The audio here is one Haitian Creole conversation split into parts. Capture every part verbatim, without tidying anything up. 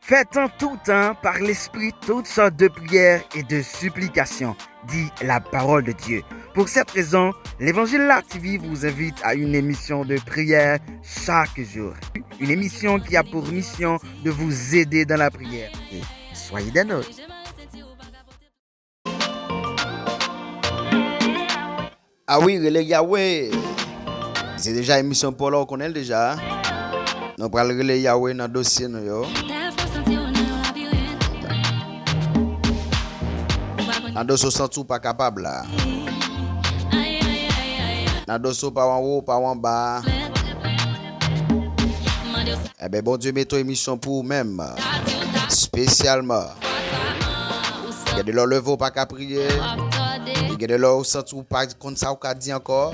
Faites en tout temps par l'Esprit toutes sortes de prières et de supplications, dit la parole de Dieu. Pour cette raison, l'Évangile la T V vous invite à une émission de prière chaque jour. Une émission qui a pour mission de vous aider dans la prière. Et soyez des nôtres. Ah wi, rele Yahweh. Se deja emisyon pa w la, ou konnen l deja. Nou pral rele Yahweh nan dosye nou yo. Nan dosye w santi w pa kapab la. Nan dosye w pa w anwo, w pa w anba. Ebyen, Bondye mete yon emisyon pou ou menm, espesyalman. Gen de lè w leve, w pa ka priye. Gen de lè w santi w pa konn sa w ka di ankò.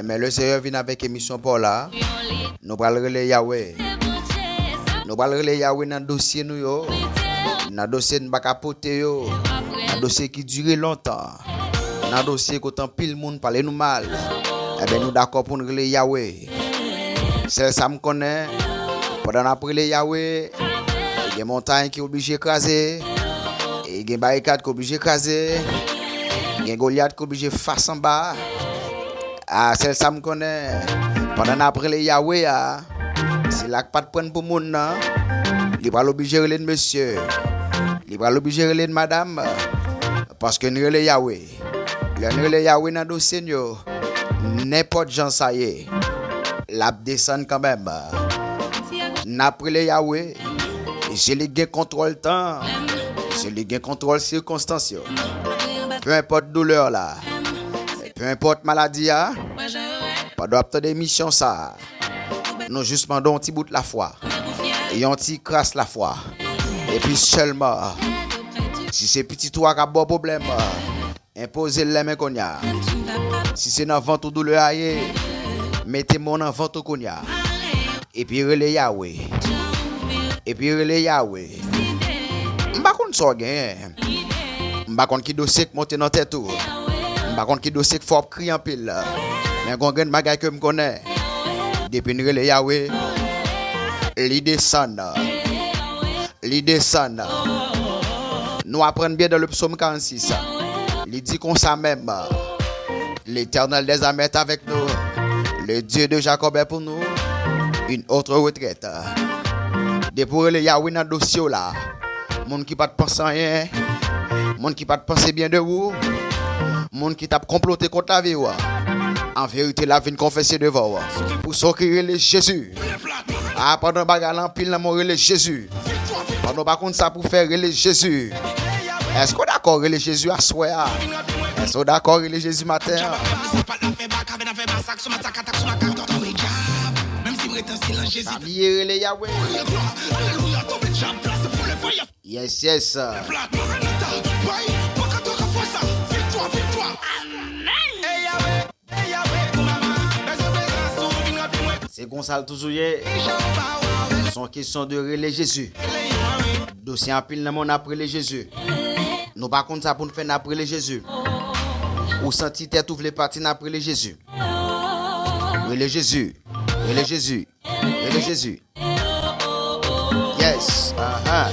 Men Lesenyè vin avèk emisyon pa w la. Nou pral rele Yahweh. Nou pral rele Yahweh nan dosye nou yo. Nan dosye n pa ka pote yo. Nan dosye ki dire lontan. Nan dosye kote anpil moun pale nou mal. Ebyen, nou dakò pou n rele Yahweh. Sèl sa m konnen, pandan n ap rele Yahweh, gen montay ki oblije kraze, e gen barikad ki oblije kraze, gen Golyat ki oblije fas anba. A, sèl sa m konnen, pandan n ap rele Yahweh a, se la k pa t pran pou moun nan, li pral oblije rele n mesye, li pral oblije rele n madanm, paske n rele Yahweh. Lè n rele Yahweh nan dosye n yo, nenpòt jan sa ye, l ap desann kanmenm. N ap rele Yahweh, se li k gen kontwòl tan, se li k gen kontwòl sikonstans yo. Penenpòt doulè w la, penenpòt maladi a, pandan w ap tande emisyon sa a, nou jis mande w yon ti bout lafwa, yon ti kras lafwa. Epi sèlman, si se pitit ou a k ap ba w pwoblèm, enpoze l lèmen kounye a. Si se nan vant ou doulè a ye, mete men w nan vant ou kounye a. Epi rele Yahweh. Epi rele Yahweh. M pa konn sa w genyen. M pa konn ki dosye k monte nan tèt ou. M pa konn ki dosye k fè w ap kriye anpil. Men gen yon grenn bagay ke m konnen. Depi n rele Yahweh, li desann. Li desann. Nou aprann byen dans le psaume quarante-six. Li di konsa menm, L'Éternel des armées est avec nous. Le Dieu de Jacob est pour nous une haute retraite. Depi w rele Yahweh nan dosye w la, moun ki pa t panse anyen, moun ki pa t panse byen de ou, moun ki t ap konplote kont lavi w, an verite, l ap vin konfese devan w. Pou sa w ki rele Jezi, a, pandan bagay la anpil nan men w, rele Jezi. Pandan w pa konn sa pou w fè, rele Jezi. Èske w dakò rele Jezi aswè a? Èske w dakò rele Jezi maten an? Pa bliye rele Yahweh. Yes, yes. Se konsa l toujou ye. Se yon kesyon de rele Jezi. Dosye anpil nan men w, n ap rele Jezi. Nou pa konn sa pou n fè, n ap rele Jezi. Ou santi tèt ou vle pati, n ap rele Jezi. Rele Jezi. Rele Jezi. Rele Jezi. Yes. Aha.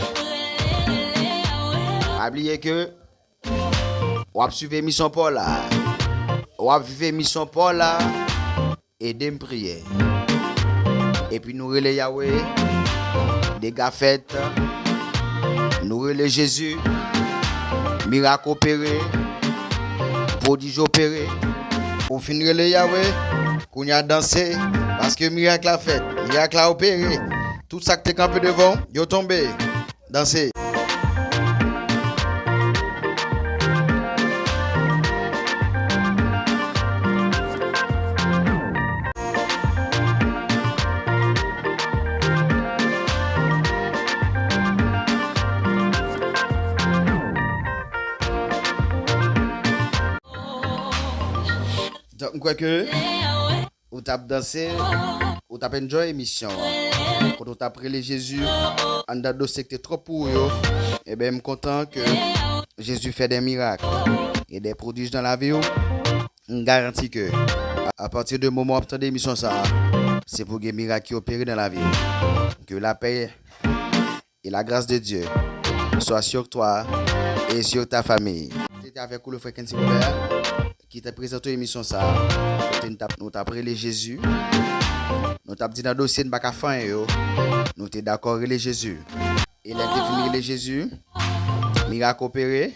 Pa bliye ke w ap swiv emisyon pa w la. W ap viv emisyon pa w la. Ede m priye. Epi nou rele Yahweh. Dega fèt. Nou rele Jezi. Mirak opere. Pwodij opere. Ou fin rele Yahweh. Kounye a danse. Paske mirak la fèt. Mirak la opere. Tout sa k te kanpe devan w, yo tonbe. Danse. Donk, m kwè ke ou t ap danse, ou t ap enjoy emisyon an. Kote ou t ap rele Jezi anndan dosye ki te twòp pou ou yo. Ebyen, m kontan ke Jezi fè de mirak e de pwodij nan lavi w. M garanti ke, a, apati de moman w ap tande emisyon sa a, se pou gen mirak ki opere nan lavi w. Ke lapè Et la grâce de Dieu soit sur toi et sur ta famille. Se te avèk ou le frè Kency Robert ki te prezante emisyon sa a. Kote nou t ap, nou t ap rele Jezi. Nou t ap di nan dosye n pa ka fè anyen yo. Nou te dakò rele Jezi. E lè n te fin rele Jezi, mirak opere.